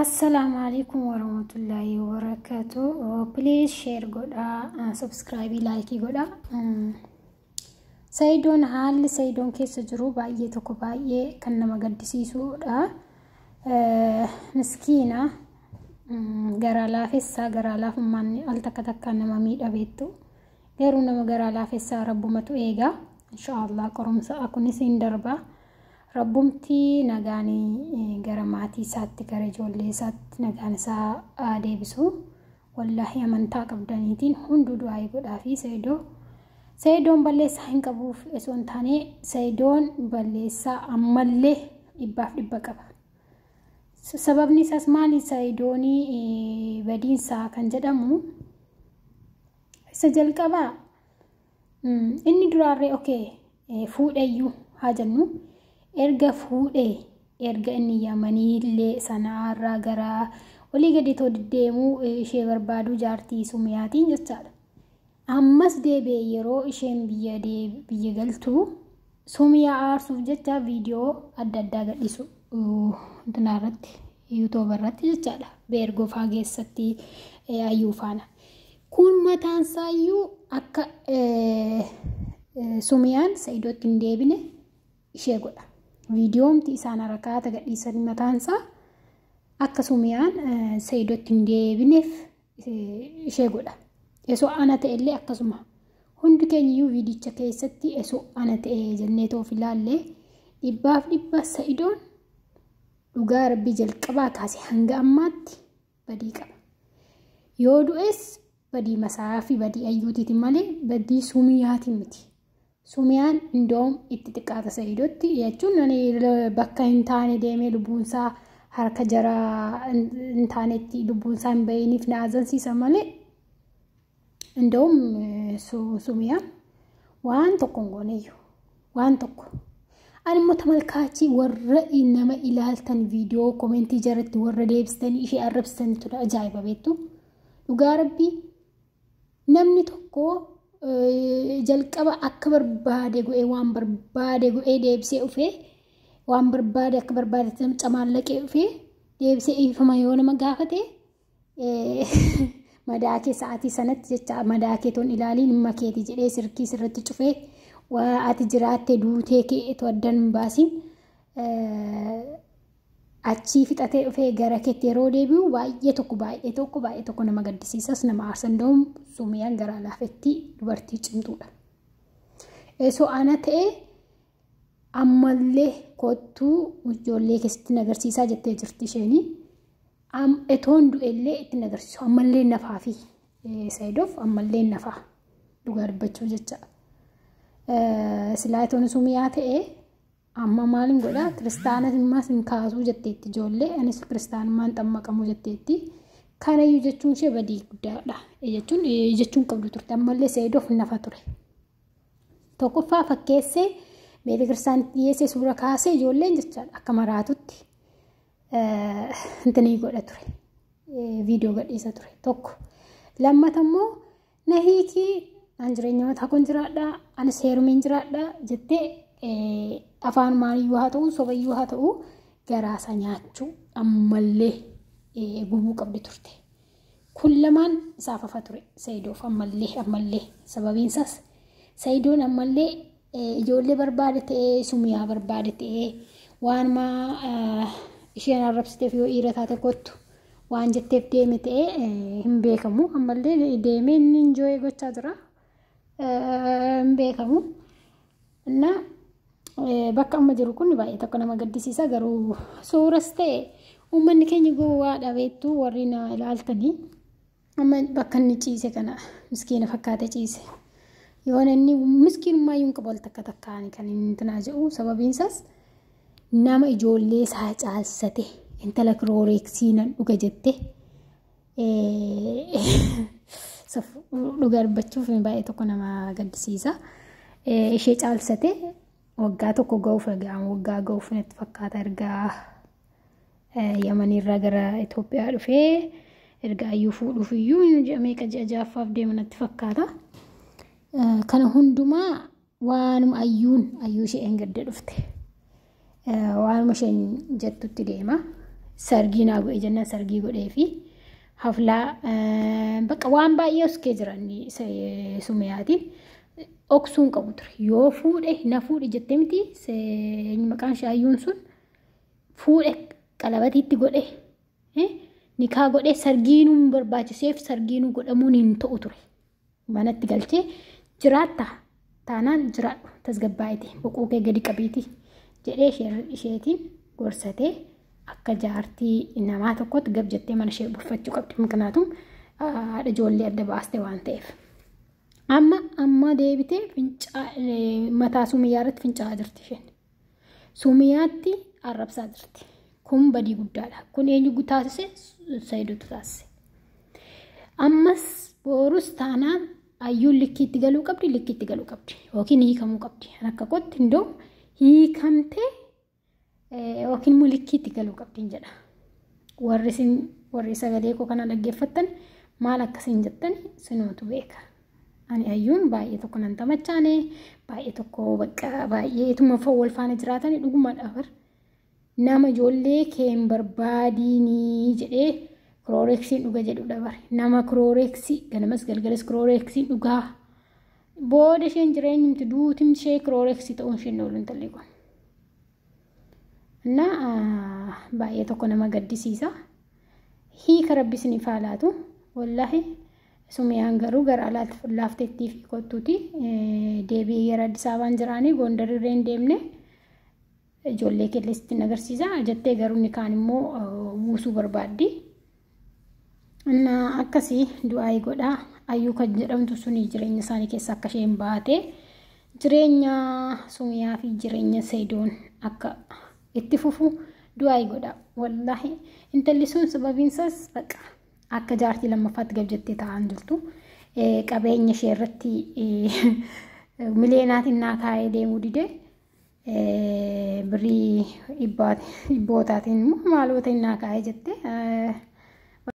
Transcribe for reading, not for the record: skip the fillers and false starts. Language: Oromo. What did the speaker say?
Assalaamu alaikum warahmatullahi wabarakatuh. Please share godhaa, subscribe, like godhaa. Sayidoon haalli Sayidoon keessa jiru baay'ee tokko baay'ee kan nama gaddisiisudha. Miskiina garaa laafessaa garaa laafummaan al takka takkaan nama miidha beektu. Garuu nama garaa laafessaa rabbumatu eega. Inshaallah qorumsa kunis hin darba. Rabbumti nagaan gara maatii isaatti gara ijoollee isaatti nagaan isaa deebisu. Wallaahi amantaa qabdaniitiin hunduu du'aayii godhaafi Sayidoo. Sayidoon balleessaa hin qabuuf osoo hin taane Sayidoon balleessaa ammallee dhibbaaf dhibba qaba. Sababni isaas maali? Sayidoon badiinsaa kan jedhamu isa jalqabaa inni duraarree okee fuudheyyuu haa jennu. Erga fuudhee erga inni Yamaniillee Sana'aarraa gara olii gadi too deddeemuu ishee barbaaduu jaartii Sumiyaatiin jechaadha. Ammas deebi'ee yeroo isheen biyya biyya galtu Sumiyaa aarsuuf jecha viidiyoo adda addaa gadhiisu intinaa irratti yuutuuba irratti jechaadha. Beergoo faa keessatti ayyuu faana. Kun mataan isaayyuu akka Sumiyaan Sa'idootti hin deebine ishee godha. Viidiyoomti isaan harakaata gadhiisan mataan isaa akka Sumiyaan Sa'idootti hin deebineef ishee godha. Osoo ana ta'ellee akkasuma. Hundi keenyayyuu viidicha keessatti osoo ana ta'e jennee toof ilaalle dhibbaaf dhibba Sa'idoon dhugaa rabbii jalqabaa kaase hanga ammaatti badii qaba. Yoo du'es badii masaa fi badii ayyuutiitiin malee badii Sumiyaatiin miti. Sumiyaan indoom itti xiqqaata Sa'idotti jechuun ani bakka hin taane deemee lubbuunsaa harka jara hin taanetti lubbuunsaa hin bahiniif na azansiisa malee indoom Sumiyaan waan tokko hin gooneyyuu waan tokko. Ani immoo tamalkaachii warra nama ilaaltan viidiyoo komentii jaratti warra deebistanii ishee arrabsitan ture ajaa'iba beektu. Dhugaa rabbii namni tokko jalqaba akka barbaade go'ee waan barbaade go'ee deebisee dhufee waan barbaade akka barbaade camaallaqee dhufee deebisee dhiifama yoo nama gaafate madaa kee sa'aatii sanatti jecha madaa kee toon ilaaliin dhimma keeti jedhee sirkii sirratti cufee waa ati jiraattee duutee kee itoo addan hin baasiin achii fixatee dhufee gara keetti yeroo deebi'u baay'ee tokko baay'ee tokko baay'ee tokko nama gaddisiisas nama aarsa. Nda'uun Sumiyaan garaa laafettii dubartii cimtuudha. Osoo ana ta'e ammallee kottuu ijoollee keessatti agarsiisaa jettee jirti isheenii. Etoon du'ellee itti agarsiisu ammallee nafaa fi Saayidoof ammallee nafaa dhugaa dubbachuu jecha. Silaa etoon Sumiyaa ta'e amma maalin godhaa kiristaana immas hin kaasuu jetteetti ijoollee anis kiristaanummaan xammaqamuu jetteetti. Kanayyuu jechuun ishee badii guddaadha jechuun jechuun qabdu turte ammallee Saayidoof nafa ture. Tokkoffaa fakkeessee beeta kiristaanitti dhiyeessee suura kaasee ijoolleen jechaadha akka maraatutti intinii godha ture. Viidiyoo gadhiisa ture tokko. Lammata immoo na hiikii an jireenya mataa koon jiraadha anis heerumeen jiraadha jettee afaan maaliyyuu haa ta'u sobayyuu haa ta'u garaasa nyaachuu ammallee gubuu qabdi turte. Kun lamaan isaaf hafa ture Saayidoof ammallee ammallee sababiin isaas Saayidoon ammallee ijoollee barbaade ta'ee Sumiyaa barbaade ta'ee waanuma isheen arrabsiteef yoo dhiira taate kottu waan jetteef deeme ta'ee hin beekamu ammallee deemee inni injooyee gochaa jira hin beekamu. Innaa bakka amma jiru kun baay'ee tokko nama gaddisiisa garuu suuras ta'e uummanni keenya gowwaadha beektu warri na ilaaltanii amma bakka inni ciise kana miskiina fakkaate ciise. Yoon inni miskiinummaa iyyuu hin qabu al takka takkaan kan inni tinaa jedhu sababiin isaas nama ijoollee isaa caalsate intala kirooreeksii nan dhuga jette dhugaa dubbachuuf baay'ee tokko nama gaddisiisa. Ishee caalsate waggaa tokko ga'uuf egaa waggaa ga'uuf natti fakkaata erga Yamaniirraa gara Itoophiyaa dhufee erga ayyuu fuudhuuf iyyuu ji'a meeqa ji'a ja'affaaf deema natti fakkaata. Kana hundumaa waanuma ayyuun ayyuu ishee gadda dhufte. Waanuma isheen jettutti deema. Sargii naa godhe jennaan sargii godhee fi haflaa bakka waan baay'ee oskee jiran Sumiyaatiin oksuu hin qabu ture. Yoo fuudhe na fuudhe jettee miti maqaan ishee Ayyuun sun fuudhe qalabatiitti godhe nikaa godhe sargiinuu hin barbaachiseef sargiinuu godhamuun hin ta'u ture. Manatti galchee jiraatta taanaan jiraadhu tasgabbaa'iti boquu kee gadi qabiiti jedhee isheetiin gorsatee akka jaartii namaa tokkotti gab jettee mana ishee bulfachuu qabdi. Miknaatum haadha ijoollee adda baaste waan ta'eef. Amma amma deebitee mataa Sumiyaa irratti fincaa'aa jirti isheen. Sumiyaatti arrabsaa jirti. Kun badii guddaadha. Kun eenyu taasise? Sayidotu taasise. Ammas boorus taanaan Ayyuun likkiitti galuu qabdi, likkiitti galuu qabdi. Yookiin hiikamuu qabdi. Akka kootti indoo hiikamtee yookiin immoo likkiitti galuu qabdi jedha. Warri isin warri sagalee koo kana dhaggeeffattan maal akkasiin jettan sinuutu beeka. Ani Ayyuun baay'ee tokko nan tamachaane, baay'ee tokko bakka baay'eetuma wal faana jiraatani dhugumadha bar. Nama ijoollee kee hin barbaadiinii jedhee kirooreeksiin dhuga jedhudha bar. Nama kirooreeksii ganamas galgalas kirooreeksiin dhugaa. Booda isheen jireenyumti duutimti ishee kirooreeksii ta'uun isheen oolu intalli kun. Innaa baay'ee tokko nama gaddisiisa. Hiika rabbi isiniif haa laatu. Wallaahi Sumiyaan garuu gara laaftettii fi kottuuti. Deebii gara Addis Ababaan jiraanii Gondarirree hin deemne. Ijoollee keellee sitti agarsiisa jettee garuu inni kaan immoo buusuu barbaaddi. Innaa akkasii du'aayii godhaa. Ayyuu kan jedhamtu suni jireenya isaanii keessa akka isheen baate jireenya Sumiyaa fi jireenya Sayidoon akka itti fufu du'aayii godhaa. Wallaahi intalli sun sababiin isaas baqa akka jaartii lammaffaatti gab jettee taa'an jirtu. Qabeenya ishee irratti miliyeenaatiin naa kaa'ee deemuu dide. Birrii dhibbootaatiin immoo maalootiin naa kaa'ee jette.